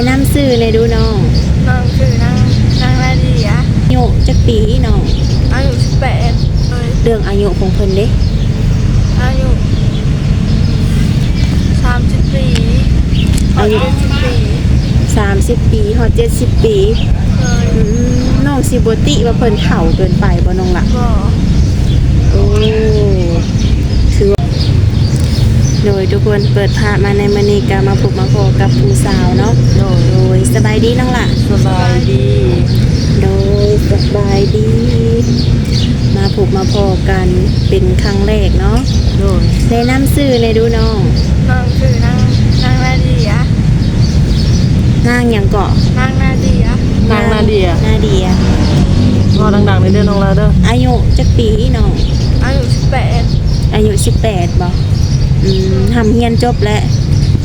ນຳຊື່ແດ່ດູນ້ອງ. ນ້ອງຊື່ນາງ ນາງນາເດຍ. ອາຍຸຈັກປີນ້ອງ? ອາຍຸສິບແປດ. ໂດຍ. ເລື່ອງອາຍຸຂອງເພິ່ນເດ? ອາຍຸສາມສິບປີ. ອາຍຸ ຮອດເຈັດສິບປີ. ສາມສິບປີ ຮອດເຈັດສິບປີ. ໂດຍ. ອືມ ນ້ອງຊິບໍ່ຕິວ່າເພິ່ນເຖົ້າເກີນໄປບໍ່ນ້ອງລະ? ບໍ່. ໂອ້ ຖືວ່າ ໂດຍ ທຸກຄົນ ເປີດພາບມາໃນມື້ນີ້ກໍມາພົບມາພໍ້ກັບຜູ້ສາວເນາະ. ໂດຍ. ໂດຍ ສະບາຍດີນ້ອງຫຼ້າ. ສະບາຍດີ. ໂດຍ ສະບາຍດີ. ມາພົບມາພໍ້ກັນເປັນຄັ້ງແລກເນາະ. ໂດຍ. ແນະນຳຊື່ແດ່ດູນ້ອງ. ນ້ອງຊື່ນາງ ນາງນາເດຍ. ນາງຫຍັງເກາະ? ນາງນາເດຍ. ນາງນາເດຍ. ນາເດຍ. ເວົ້າດັງໆ ແດ່ເດີນ້ອງຫຼ້າເດີ. ອາຍຸຈັກປີນ້ອງ? ອາຍຸສິບແປດ. ອາຍຸສິບແປດບໍ່? ອືມ ຮໍ່າຮຽນຈົບແລ້ວ?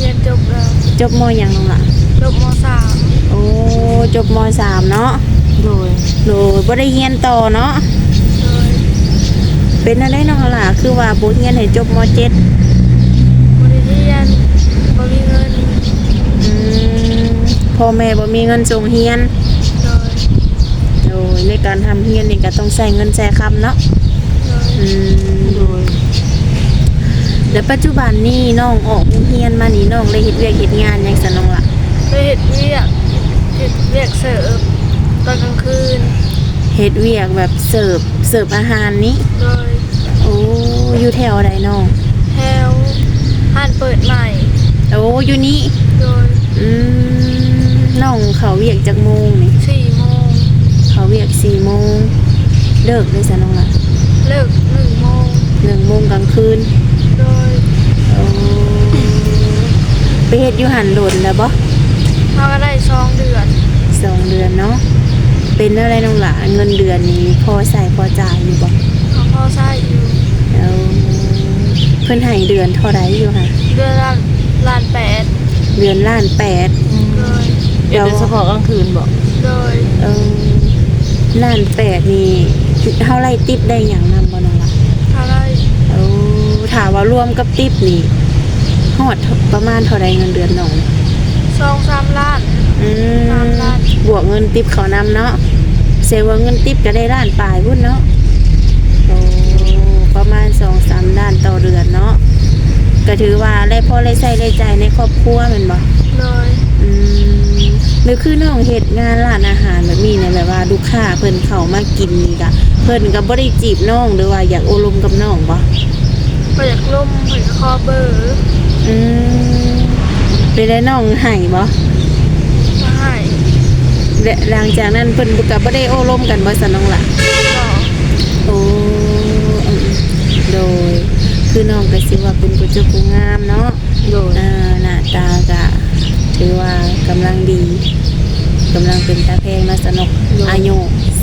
ຮຽນຈົບແລ້ວ. ຈົບ ມ.ຫຍັງນ້ອງຫຼ້າ? ຈົບ ມ.ສາມ. ໂອ້ ຈົບ ມ.ສາມ ເນາະ. ໂດຍ. ໂດຍ ບໍ່ໄດ້ຮຽນຕໍ່ເນາະ. ໂດຍ. ເປັນແນວໃດນ້ອງຫຼ້າ ຄືວ່າບໍ່ຮຽນໃຫ້ຈົບ ມ.ເຈັດ? ບໍ່ໄດ້ຮຽນ ບໍ່ມີເງິນ. ອືມ ພໍ່ແມ່ບໍ່ມີເງິນສົ່ງຮຽນ. ໂດຍ. ໂດຍ ໃນການຮ່ຳຮຽນນີ້ກໍຕ້ອງໃຊ້ເງິນໃຊ້ຄຳເນາະ. ໂດຍ. ອືມ ໂດຍ. ແລ້ວປັດຈຸບັນນີ້ນ້ອງອອກໂຮງຮຽນມານີ້ ນ້ອງໄດ້ເຮັດວຽກເຮັດງານຫຍັງຊະນ້ອງລະ? ໄດ້ເຮັດວຽກ ເຮັດວຽກເສີບຕອນກາງຄືນ. ເຮັດວຽກແບບເສີບ ເສີບອາຫານນີ້? ໂດຍ. ໂອ້ ຢູ່ແຖວໃດນ້ອງ? ແຖວຮ້ານເປີດໃໝ່. ໂອ້ ຢູ່ນີ້? ໂດຍ. ອືມ ນ້ອງເຂົ້າວຽກຈັກໂມງນີ້? ສີ່ໂມງ. ເຂົ້າວຽກສີ່ໂມງ. ເລີກເດ້ຊະນ້ອງລະ? ເລີກໜຶ່ງໂມງ. ໜຶ່ງໂມງກາງຄືນ? ໂດຍ. ໂອ້ ໄປເຮັດຢູ່ຫັ້ນດົນແລ້ວບໍ່? ເຮົາກໍໄດ້ສອງເດືອນ. ສອງເດືອນເນາະ. ເປັນແນວໃດນ້ອງຫຼ້າ ເງິນເດືອນນີ້ພໍໃຊ້ພໍຈ່າຍຢູ່ບໍ່? ກໍພໍໃຊ້ຢູ່. ເອີ ເພິ່ນໃຫ້ເດືອນເທົ່າໃດຢູ່ຫະ? ເດືອນລ້ານ ລ້ານແປດ. ເດືອນລ້ານແປດ. ອືມ ໂດຍ. ເຮັດແຕ່ສະເພາະກາງຄືນບໍ່? ໂດຍ. ເອີ ລ້ານແປດນີ້ ເຮົາໄລ່ຕິບໄດ້ຫຍັງນຳບໍ່ນ້ອງລະ? ເທົ່າໃດ? ໂອ້ ຖ້າວ່າລວມກັບຕິບນີ້ ຮອດປະມານເທົ່າໃດເງິນເດືອນນ້ອງ? ສອງສາມລ້ານ. ອືມ ສາມລ້ານ. ບວກເງິນຕິບເຂົ້ານຳເນາະ. ແສດງວ່າເງິນຕິບກໍໄດ້ລ້ານປາຍພຸ້ນເນາະ. ໂອ້ ປະມານສອງສາມລ້ານຕໍ່ເດືອນເນາະ. ກໍຖືວ່າໄດ້ພໍໄດ້ໃຊ້ໄດ້ຈ່າຍໃນຄອບຄົວແມ່ນບໍ່? ໂດຍ. ອືມ ແລ້ວຄືນ້ອງເຮັດງານຮ້ານອາຫານແບບນີ້ນີ້ ແບບວ່າລູກຄ້າເພິ່ນເຂົ້າມາກິນນີ້ກະ ເພິ່ນກໍບໍ່ໄດ້ຈີບນ້ອງ ຫຼືວ່າຢາກໂອ້ລົມກັບນ້ອງບໍ່? ບໍ່ຢາກລົມ ເພິ່ນກໍຂໍເບີ. ອືມ ເປັນໃດນ້ອງໃຫ້ບໍ່? ບໍ່ໃຫ້. ແລະ ຫຼັງຈາກນັ້ນເພິ່ນກໍບໍ່ໄດ້ໂອ້ລົມກັນບໍ່ຊະນ້ອງລະ? ບໍ່. ໂອ້ ອືມ ໂດຍ ຄືນ້ອງກໍຊິວ່າເປັນຜູ້ຈົບຜູ້ງາມເນາະ. ໂດຍ. ເອີ ໜ້າຕາກະຖືວ່າກຳລັງດີ ກຳລັງເປັນຕາແພງເນາະຊະນົກ. ໂດຍ. ອາຍຸ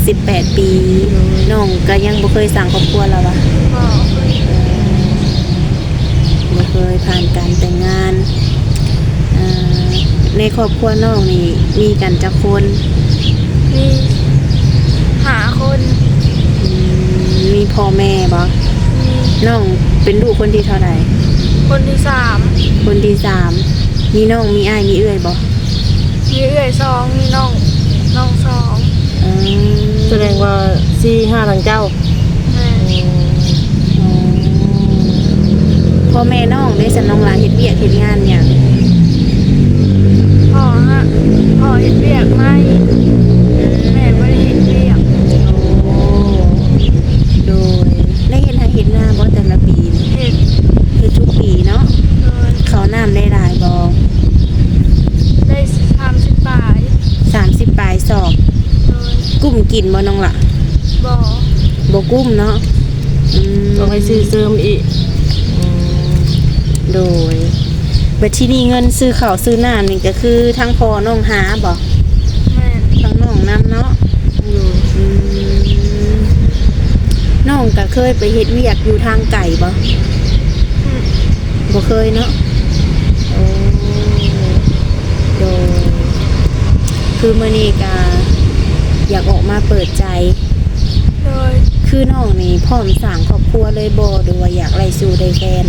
ສິບແປດປີ. ໂດຍ. ນ້ອງກະຍັງບໍ່ເຄີຍສ້າງຄອບຄົວລະຫວາ? ບໍ່ເຄີຍ. ເອີ ບໍ່ເຄີຍຜ່ານການແຕ່ງງານ. ເອີ ໃນຄອບຄົວນ້ອງນີ້ມີກັນຈັກຄົນ? ມີຫ້າຄົນ. ອືມ ມີພໍ່ແມ່ບໍ່? ມີ. ນ້ອງເປັນລູກຄົນທີເທົ່າໃດ? ຄົນທີສາມ. ຄົນທີສາມ. ມີນ້ອງ ມີອ້າຍ ມີເອື້ອຍບໍ່? ມີເອື້ອຍສອງ ມີນ້ອງ ນ້ອງສອງ. ອືມ ສະແດງວ່າສີ່ຫ້າທາງເຈົ້າ. ແມ່ນ. ອໍ ພໍ່ແມ່ນ້ອງເດ ຊັ້ນນ້ອງຫຼ້າເຮັດວຽກເຮັດງານຫຍັງ? ພໍ່ຮະ ພໍ່ເຮັດວຽກໄມ້. ອືມ ແມ່ບໍ່ໄດ້ເຮັດວຽກ. ໂອ້ ໂດຍ. ໄດ້ເຮັດໄຮ່ເຮັດນາບໍ່ແຕ່ລະປີ? ເຮັດ. ເຮັດທຸກປີເນາະ. ໂດຍ. ເຂົ້ານ້ຳໄດ້ຫຼາຍບໍ່? ໄດ້ສາມສິບປາຍ. ສາມສິບປາຍຊອກ. ໂດຍ. ກຸ້ມກິນບໍ່ນ້ອງຫຼ້າ? ບໍ່. ບໍ່ກຸ້ມເນາະ. ອືມ ຕ້ອງໄປຊື້ເສີມອີກ. ອືມ ໂດຍ. ບັດທີນີ້ເງິນຊື້ເຂົ້າຊື້ນ້ຳນີ້ກໍຄືທາງພໍ່ນ້ອງຫາບໍ່? ແມ່ນ. ທາງນ້ອງນຳເນາະ. ໂດຍ. ອືມ ນ້ອງກໍເຄີຍໄປເຮັດວຽກຢູ່ທາງໄກບໍ່? ອືມ ບໍ່ເຄີຍເນາະ. ໂອ້ ໂດຍ. ຄືມື້ນີ້ກະຢາກອອກມາເປີດໃຈ. ໂດຍ. ຄືນ້ອງນີ້ພ້ອມສ້າງຄອບຄົວເລີຍບໍ່ ຫຼືວ່າຢາກໄດ້ຊູ້ໄດ້ແຟນ?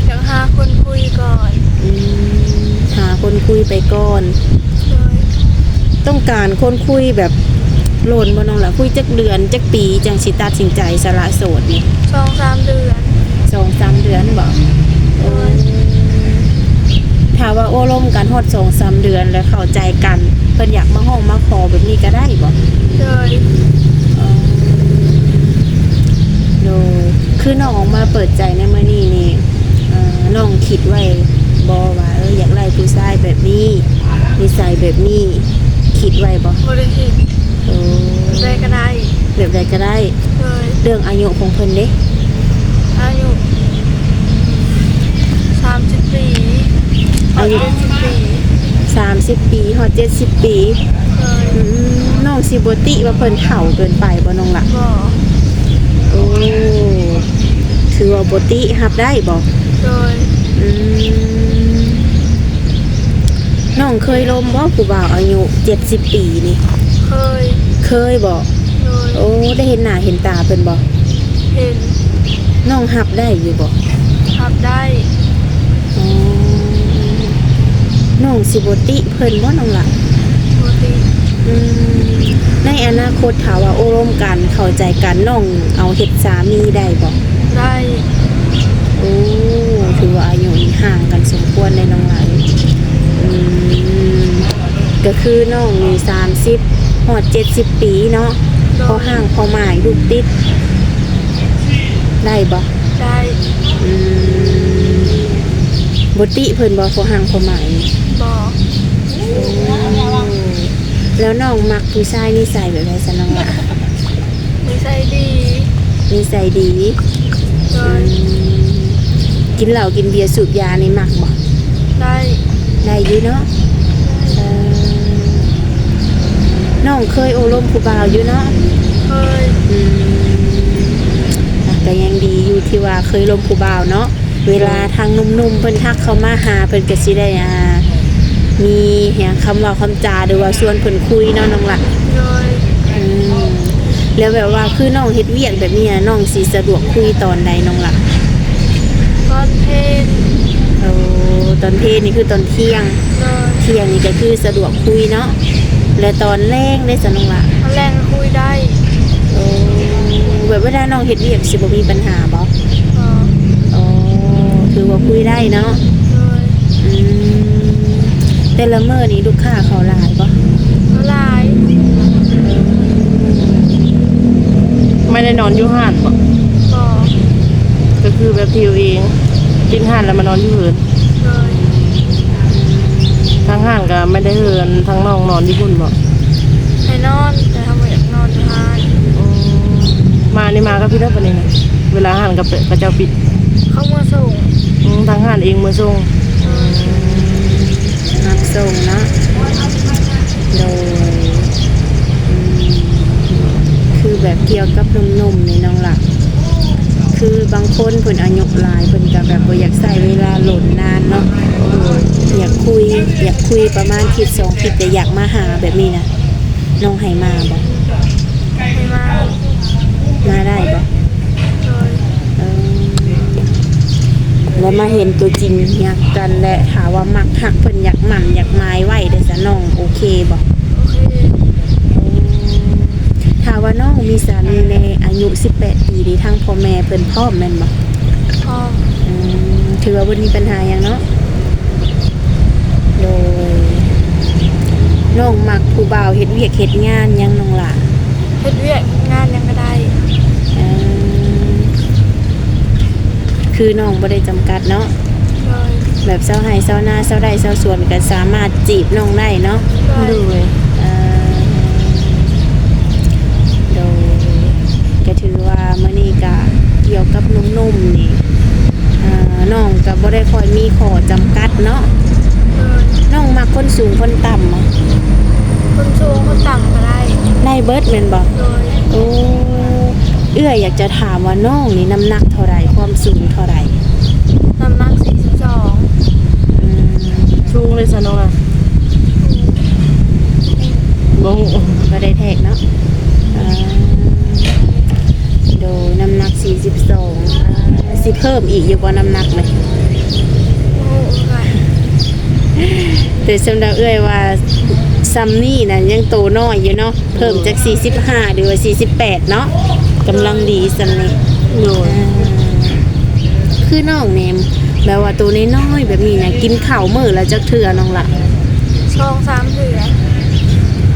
ຢາກຫາຄົນຄຸຍກ່ອນ. ອືມ ຫາຄົນຄຸຍໄປກ່ອນ. ຕ້ອງການຄົນຄຸຍແບບດົນບໍ່ນ້ອງລະ? ຄຸຍຈັກເດືອນ ຈັກປີຈັ່ງຊິຕັດສິນໃຈສະຫຼະໂສດນີ້? ສອງສາມເດືອນ. ສອງສາມເດືອນບໍ? ໂອ້ ຖ້າວ່າໂອ້ລົມກັນຮອດສອງສາມເດືອນແລ້ວເຂົ້າໃຈກັນ ເພິ່ນຢາກມາຮ້ອງມາຂໍແບບນີ້ກະໄດ້ບໍ? ໂດຍ. ອໍ ໂດຍ. ຄືນ້ອງອອກມາເປີດໃຈໃນມື້ນີ້ນີ້ ເອີ ນ້ອງຄິດໄວ້ບໍ່ວ່າ ເອີ ຢາກໄດ້ຜູ້ຊາຍແບບນີ້ ນິໄສແບບນີ້ ຄິດໄວ້ບໍ່? ບໍ່ໄດ້ຄິດ. ໂອ້ ແບບໃດກະໄດ້. ແບບໃດກະໄດ້. ໂດຍ. ເລື່ອງອາຍຸຂອງເພິ່ນເດ? ອາຍຸສາມສິບປີ ອາຍຸ ເຈັດສິບປີ ສາມສິບປີຮອດເຈັດສິບປີ. ໂດຍ. ອືມ ນ້ອງຊິບໍ່ຕິວ່າເພິ່ນເຖົ້າເກີນໄປບໍ່ນ້ອງລະ? ບໍ່. ໂອ້ ຖືວ່າບໍ່ຕິ ຮັບໄດ້ບໍ່? ໂດຍ. ອືມ ນ້ອງເຄີຍລົມບໍ່ຜູ້ບ່າວອາຍຸເຈັດສິບປີນີ້? ເຄີຍ. ເຄີຍບໍ່? ໂດຍ. ໂອ້ ໄດ້ເຫັນໜ້າເຫັນຕາເພິ່ນບໍ່? ເຫັນ. ນ້ອງຮັບໄດ້ຢູ່ບໍ່? ຮັບໄດ້. ອໍ ນ້ອງຊິບໍ່ຕິເພິ່ນບໍ່ນ້ອງລະ? ບໍ່ຕິ. ອືມ ໃນອະນາຄົດຖ້າວ່າໂອ້ລົມກັນເຂົ້າໃຈກັນ ນ້ອງເອົາເຮັດສາມີໄດ້ບໍ່? ໄດ້. ໂອ້ ຖືວ່າອາຍຸນີ້ຫ່າງກັນສົມຄວນເດ້ນ້ອງລະ. ອືມ ກະຄືນ້ອງນີ້ສາມສິບຮອດເຈັດສິບປີເນາະ. ໂດຍ. ພໍຮ່າງພໍໝ້າຍລູກຕິດ ໄດ້ບໍ່? ໄດ້. ອືມ ບໍ່ຕິເພິ່ນບໍ່ ພໍຮ່າງພໍໝ້າຍ? ບໍ່. ໂອ້ ແລ້ວນ້ອງມັກຜູ້ຊາຍນິໄສແບບໃດຊະນ້ອງລະ? ນິໄສດີ. ນິໄສດີ. ໂດຍ. ອືມ ກິນເຫຼົ້າກິນເບຍສູບຢານີ້ມັກບໍ່? ໄດ້. ໄດ້ຢູ່ເນາະ. ເອີ ນ້ອງເຄີຍໂອ້ລົມຜູ້ບ່າວຢູ່ເນາະ? ເຄີຍ. ອືມ ກະຍັງດີຢູ່ທີ່ວ່າເຄີຍລົມຜູ້ບ່າວເນາະ. ເວລາທາງໜຸ່ມໆເພິ່ນທັກເຂົ້າມາຫາ ເພິ່ນກະຊິໄດ້ ອ່າ ມີຫຍັງຄຳເວົ້າຄຳຈາ ຫຼືວ່າຊວນເພິ່ນຄຸຍເນາະນ້ອງລະ. ໂດຍ. ອືມ ແລ້ວແບບວ່າຄືນ້ອງເຮັດວຽກແບບນີ້ ນ້ອງຊິສະດວກຄຸຍຕອນໃດນ້ອງລະ? ຕອນເພນ. ໂອ້ ຕອນເພນນີ້ຄືຕອນທ່ຽງ. ໂດຍ. ທ່ຽງນີ້ກະຄືສະດວກຄຸຍເນາະ ແລະຕອນແລງເດຊະນ້ອງລະ? ຕອນແລງກະຄຸຍໄດ້. ໂອ້ ແບບເວລານ້ອງເຮັດວຽກຊິບໍ່ມີບັນຫາບໍ່? ອໍ ອໍ ຖືວ່າຄຸຍໄດ້ເນາະ. ໂດຍ. ອືມ ແຕ່ລະມື້ນີ້ລູກຄ້າເຂົ້າຫຼາຍບໍ່? ເຂົ້າຫຼາຍ. ໄມ່ໄດ້ນອນຢູ່ຮ້ານບໍ່? ບໍ່. ກະຄືແບບທີ່ເອົາເອງ ປິດຮ້ານແລ້ວມານອນຢູ່ເຮືອນ. ໂດຍ. ທາງຮ້ານກະແມ່ນໄດ້ເຮືອນ ທາງນ້ອງນອນຢູ່ພຸ້ນບໍ່? ໃຫ້ນອນ ແຕ່ເຮົາບໍ່ຢາກນອນຢູ່ຮ້ານ. ອືມ ມານີ້ມາກັບໃຜເດີບາດນີ້ນະ? ເວລາຮ້ານກະ ເຂົາເຈົ້າປິດ ເຂົາເມືອສົ່ງ. ອືມ ທາງຮ້ານເອງເມືອສົ່ງ. ໂດຍ. ອືມ ຮັບສົ່ງເນາະ. ໂດຍ. ອືມ ຄືແບບກ່ຽວກັບໜຸ່ມໆນີ້ນ້ອງລະ ຄືບາງຄົນເພິ່ນອາຍຸຫຼາຍ ເພິ່ນກະແບບບໍ່ຢາກໃຊ້ເວລາດົນນານເນາະ. ໂດຍ. ຢາກຄຸຍ ຢາກຄຸຍປະມານທິດສອງທິດ ແຕ່ຢາກມາຫາແບບນີ້ນະ ນ້ອງໃຫ້ມາບໍ່? ໃຫ້ມາ. ມາໄດ້ບໍ່? ໂດຍ. ເອີ ແລ້ວມາເຫັນຕົວຈິງ ຮັກກັນ ແລະ ຖ້າວ່າມັກຮັກ ເພິ່ນຢາກໝັ້ນຢາກໝາຍໄວ້ເດຊະ ນ້ອງໂອເຄບໍ່? ໂອເຄ. ໂອ້ ຖ້າວ່ານ້ອງມີສາມີໃນອາຍຸສິບແປດປີນີ້ ທາງພໍ່ແມ່ເພິ່ນພ້ອມແມ່ນບໍ່? ພ້ອມ. ອືມ ຖືວ່າບໍ່ມີບັນຫາຫຍັງເນາະ. ໂດຍ. ນ້ອງມັກຜູ້ບ່າວເຮັດວຽກເຮັດງານຫຍັງນ້ອງຫຼ້າ? ເຮັດວຽກເຮັດງານຫຍັງກະໄດ້. ເອີ ຄືນ້ອງບໍ່ໄດ້ຈຳກັດເນາະ. ໂດຍ. ແບບຊາວໄຮ່ຊາວນາ ຊາວໄຮ່ຊາວສວນກະສາມາດຈີບນ້ອງໄດ້ເນາະ. ໂດຍ. ໂດຍ. ເອີ ໂດຍ. ກະຖືວ່າມື້ນີ້ກະກ່ຽວກັບໜຸ່ມໆນີ້ ເອີ ນ້ອງກະບໍ່ໄດ້ຄ່ອຍມີຂໍ້ຈຳກັດເນາະ. ໂດຍ. ນ້ອງມັກຄົນສູງຄົນຕ່ຳບໍ່? ຄົນສູງຄົນຕ່ຳກະໄດ້. ໄດ້ເບິດແມ່ນບໍ່? ໂດຍ. ໂອ້ ເອື້ອຍຢາກຈະຖາມວ່ານ້ອງນີ້ນ້ຳໜັກເທົ່າໃດ? ຄວາມສູງເທົ່າໃດ? ນ້ຳໜັກສີ່ສິບສອງ. ອືມ ສູງເລີຍຊະນ້ອງ. ບໍ່ຮູ້ ບໍ່ໄດ້ແທກເນາະ. ເອີ ໂດຍ. ນ້ຳໜັກສີ່ສິບສອງ. ຊິເພີ່ມອີກຢູ່ບໍ່ນ້ຳໜັກນີ້? ບໍ່ຮູ້ຄືກັນ. ແຕ່ສຳລັບເອື້ອຍວ່າ ຊ່ຳນີ້ນະ ຍັງໂຕນ້ອຍຢູ່ເນາະ ເພີ່ມຈັກສີ່ສິບຫ້າ ຫຼືວ່າສີ່ສິບແປດເນາະ ກຳລັງດີຊ່ຳນີ້. ໂດຍ ອ່າ ຄືນ້ອງນີ້ ແບບວ່າໂຕນ້ອຍໆແບບນີ້ນະ ກິນເຂົ້າມື້ລະຈັກເທື່ອນ້ອງລະ? ສອງສາມເທື່ອ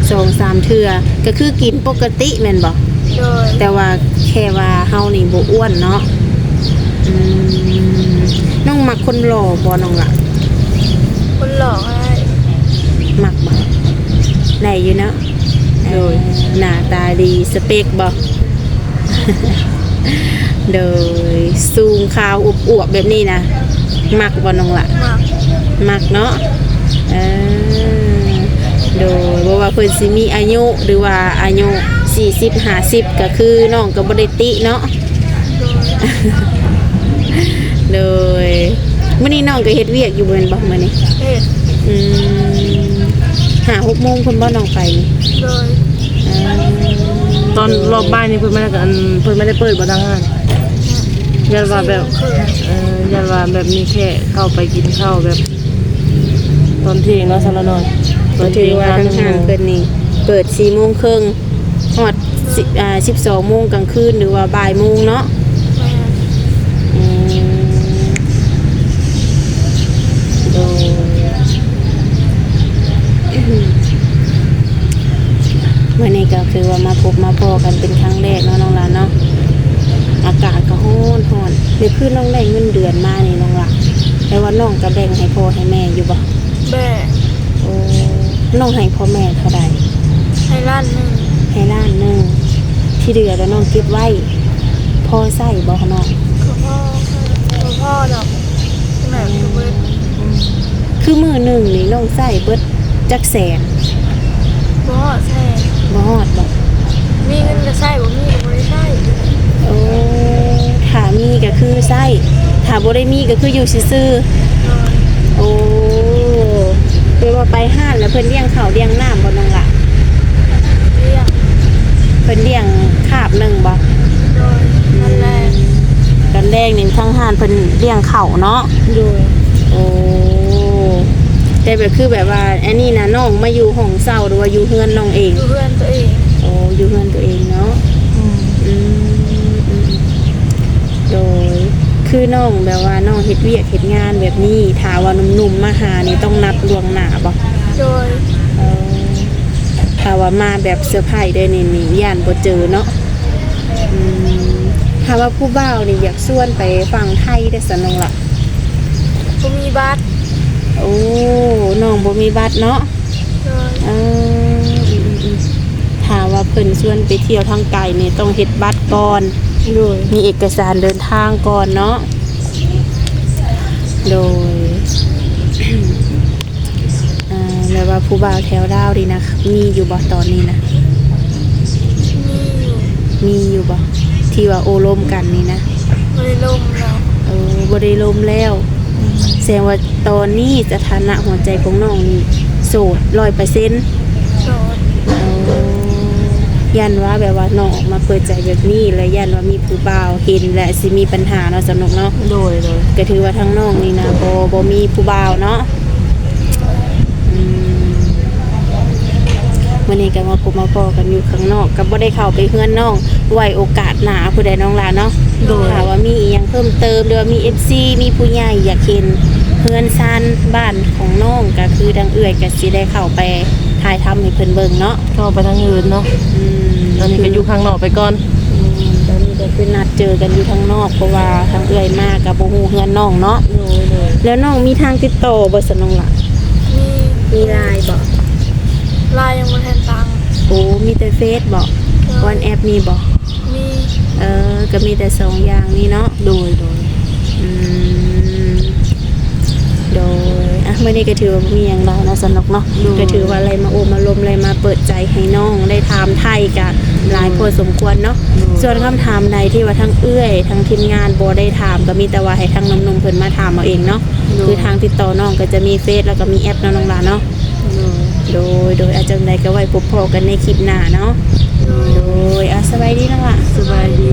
ສອງສາມເທື່ອ ກໍຄືກິນປົກກະຕິແມ່ນບໍ່? ໂດຍ ແຕ່ວ່າແຄ່ວ່າເຮົານີ້ບໍ່ອ້ວນເນາະ. ອືມ ນ້ອງມັກຄົນຫຼໍ່ບໍ່ນ້ອງລະ? ຄົນຫຼໍ່ກໍໄດ້ ມັກບໍ່? ໄດ້ຢູ່ເນາະ. ໂດຍ ເອີ ໜ້າຕາດີ ສະເປັກບໍ່? ໂດຍ ສູງຂາວອວບໆແບບນີ້ນະ ມັກບໍ່ນ້ອງລະ? ມັກ ມັກເນາະ. ເອີ ໂດຍ ບໍ່ວ່າເພິ່ນຊິມີອາຍຸ ຫຼືວ່າອາຍຸສີ່ສິບ ຫ້າສິບ ກໍຄືນ້ອງກໍບໍ່ໄດ້ຕິເນາະ. ໂດຍ ໂດຍ ມື້ນີ້ນ້ອງກໍເຮັດວຽກຢູ່ແມ່ນບໍ່ມື້ນີ້? ເຮັດ ອືມ ຫ້າຫົກໂມງພຸ້ນບໍ່ນ້ອງໄປນີ້? ໂດຍ ເອີ ຕອນຮອບບ່າຍນີ້ເພິ່ນບໍ່ໄດ້ ອັນ ເພິ່ນບໍ່ໄດ້ເປີດບໍ່ທາງຮ້ານ? ຢ້ານວ່າແບບ ສີ່ໂມງເຄິ່ງ ເອີ ຢ້ານວ່າແບບມີແຂກເຂົ້າໄປກິນເຂົ້າແບບຕອນທ່ຽງເນາະ ສາວລາວນ້ອຍ. ກໍຖືວ່າທາງຮ້ານເພິ່ນນີ້ເປີດສີ່ໂມງເຄິ່ງ ຮອດສິບ ອ່າ ສິບສອງໂມງກາງຄືນ ຫຼືວ່າບ່າຍໂມງເນາະ. ແມ່ນ ອືມ ໂດຍ ມື້ນີ້ກໍຄືວ່າມາພົບມາພໍ້ກັນເປັນຄັ້ງແລກເນາະນ້ອງຫຼານເນາະ. ອາກາດກໍຮ້ອນໆ ແລ້ວຄືນ້ອງໄດ້ເງິນເດືອນມານີ້ນ້ອງຫຼານ ແຕ່ວ່ານ້ອງກໍແບ່ງໃຫ້ພໍ່ໃຫ້ແມ່ຢູ່ບໍ່? ແບ່ງ ໂອ້ ນ້ອງໃຫ້ພໍ່ແມ່ເທົ່າໃດ? ໃຫ້ລ້ານໜຶ່ງ ໃຫ້ລ້ານໜຶ່ງ ທີ່ເຫຼືອແລ້ວນ້ອງເກັບໄວ້ ພໍໃຊ້ບໍ່ນ້ອງ? ກໍພໍ ກໍພໍດອກ ແບບບໍ່ເບິດ. ອືມ ຄືມື້ໜຶ່ງນີ້ນ້ອງໃຊ້ເບິດຈັກແສນ? ບໍ່ຮອດແສນ ບໍ່ຮອດບໍ່? ມີເງິນກໍໃຊ້ ບໍ່ມີກໍບໍ່ໄດ້ໃຊ້. ໂອ້ ຖ້າມີກໍຄືໃຊ້ ຖ້າບໍ່ໄດ້ມີກໍຄືຢູ່ຊື່ໆ. ໂດຍ ໂອ້ ແປວ່າໄປຮ້ານແລ້ວເພິ່ນລ້ຽງເຂົ້າລ້ຽງນ້ຳບໍ່ນ້ອງຫຼະ? ລ້ຽງ ເພິ່ນລ້ຽງຄາບໜຶ່ງບໍ່? ໂດຍ ອືມ ຕອນແລງ ຕອນແລງນີ້ທາງຮ້ານເພິ່ນລ້ຽງເຂົ້າເນາະ? ໂດຍ ໂອ້ ແຕ່ແບບ ຄືແບບວ່າ ອັນນີ້ນະ ນ້ອງມາຢູ່ຫ້ອງເຊົ່າ ຫຼືວ່າຢູ່ເຮືອນນ້ອງເອງ? ຢູ່ເຮືອນຕົວເອງ. ໂອ້ ຢູ່ເຮືອນຕົວເອງເນາະ. ອືມ ອືມ ອືມ ໂດຍ ຄືນ້ອງແບບວ່ານ້ອງເຮັດວຽກເຮັດງານແບບນີ້ ຖ້າວ່າໜຸ່ມໆມາຫານີ້ຕ້ອງນັດລ່ວງໜ້າບໍ່? ໂດຍ ເອີ ຖ້າວ່າມາແບບເຊີໄພເດີນີ້ ນີ້ຢ້ານບໍ່ເຈີເນາະ. ອືມ ຖ້າວ່າຜູ້ບ່າວນີ້ຢາກຊວນໄປຝັ່ງໄທເດ້ຊະນ້ອງລະ? ບໍ່ມີບັດ. ໂອ້ ນ້ອງບໍ່ມີບັດເນາະ? ໂດຍ ເອີ ອືມໆ ຖ້າວ່າເພິ່ນຊວນໄປທ່ຽວທາງໄກນີ້ຕ້ອງເຮັດບັດກ່ອນ. ໂດຍ ມີເອກະສານເດີນທາງກ່ອນເນາະ. ໂດຍ ອ່າ ແລ້ວວ່າຜູ້ບ່າວແຖວລາວນີ້ນະ ມີຢູ່ບໍ່ຕອນນີ້ນະ? ມີຢູ່ ມີຢູ່ບໍ່ ທີ່ວ່າໂອ້ລົມກັນນີ້ນະ? ບໍ່ໄດ້ລົມແລ້ວ. ເອີ ບໍ່ໄດ້ລົມແລ້ວ. ອືມ ແສດງວ່າຕອນນີ້ສະຖານະຫົວໃຈຂອງນ້ອງນີ້ໂສດຮ້ອຍເປີເຊັນ? ໂສດ. ເອີ ຢ້ານວ່າແບບວ່ານ້ອງອອກມາເປີດໃຈແບບນີ້ ແລ້ວຢ້ານວ່າມີຜູ້ບ່າວເຫັນ ແລະ ຊິມີບັນຫາເນາະ ສາວນົກເນາະ. ໂດຍ ໂດຍ ກໍຖືວ່າທາງນ້ອງນີ້ນະ ບໍ່ ບໍ່ມີຜູ້ບ່າວເນາະ. ອືມ ມື້ນີ້ກໍມາພົບມາພໍ້ກັນຢູ່ຂ້າງນອກ ກໍບໍ່ໄດ້ເຂົ້າໄປເຮືອນນ້ອງ ໄວ້ໂອກາດໜ້າພຸ້ນໃດ໋ນ້ອງຫຼ້າເນາະ. ໂດຍ ຖ້າວ່າມີອີ່ຫຍັງເພີ່ມເຕີມ ຫຼືວ່າມີເອັຟຊີ ມີຜູ້ໃຫຍ່ຢາກເຫັນເຮືອນຊານບ້ານຂອງນ້ອງ ກໍຄືທາງເອື້ອຍກໍຊິໄດ້ເຂົ້າໄປຖ່າຍທຳໃຫ້ເພິ່ນເບິ່ງເນາະ. ເຂົ້າໄປທາງອື່ນເນາະ. ອືມ ຕອນນີ້ກໍຢູ່ຂ້າງນອກໄປກ່ອນ. ອືມ ຕອນນີ້ກໍຄືນັດເຈີກັນຢູ່ທາງນອກ ເພາະວ່າທາງເອື້ອຍມາກໍບໍ່ຮູ້ເຮືອນນ້ອງເນາະ. ໂດຍ ໂດຍ ແລ້ວນ້ອງມີທາງຕິດຕໍ່ບໍ່ຊະນ້ອງຫຼ້າ? ມີ. ມີລາຍບໍ່? ລາຍຍັງບໍ່ທັນຕັ້ງ. ໂອ້ ມີແຕ່ເຟສບໍ່? ໂດຍ ວັອດແອັບມີບໍ່? ມີ. ເອີ ກໍມີແຕ່ສອງຢ່າງນີ້ເນາະ. ໂດຍ ໂດຍ ອືມ ໂດຍ ອ່ະ ມື້ນີ້ກໍຖືວ່າບໍ່ມີຫຍັງຫຼາຍເນາະ ສາວນົກເນາະ. ໂດຍ ກໍຖືວ່າໄດ້ມາໂອ້ມາລົມ ໄດ້ມາເປີດໃຈໃຫ້ນ້ອງໄດ້ຖາມໄຖ່ກັນຫຼາຍ ໂດຍ ພໍສົມຄວນເນາະ. ໂດຍ ສ່ວນຄຳຖາມໃດທີ່ວ່າທາງເອື້ອຍ ທາງທີມງານບໍ່ໄດ້ຖາມ ກໍມີແຕ່ວ່າໃຫ້ທາງໜຸ່ມໆເພິ່ນມາຖາມເອົາເອງເນາະ. ໂດຍ ຄືທາງຕິດຕໍ່ນ້ອງກໍຈະມີເຟສ ແລ້ວກໍມີແອັບເນາະ ນ້ອງຫຼ້າເນາະ. ໂດຍ ໂດຍ ໂດຍ ອ່ະ ຈັ່ງໃດກໍໄວ້ພົບພໍ້ກັນໃນຄລິບໜ້າເນາະ. ໂດຍ ໂດຍ ອ່ະ ສະບາຍດີນ້ອງຫຼ້າ. ສະບາຍດີ.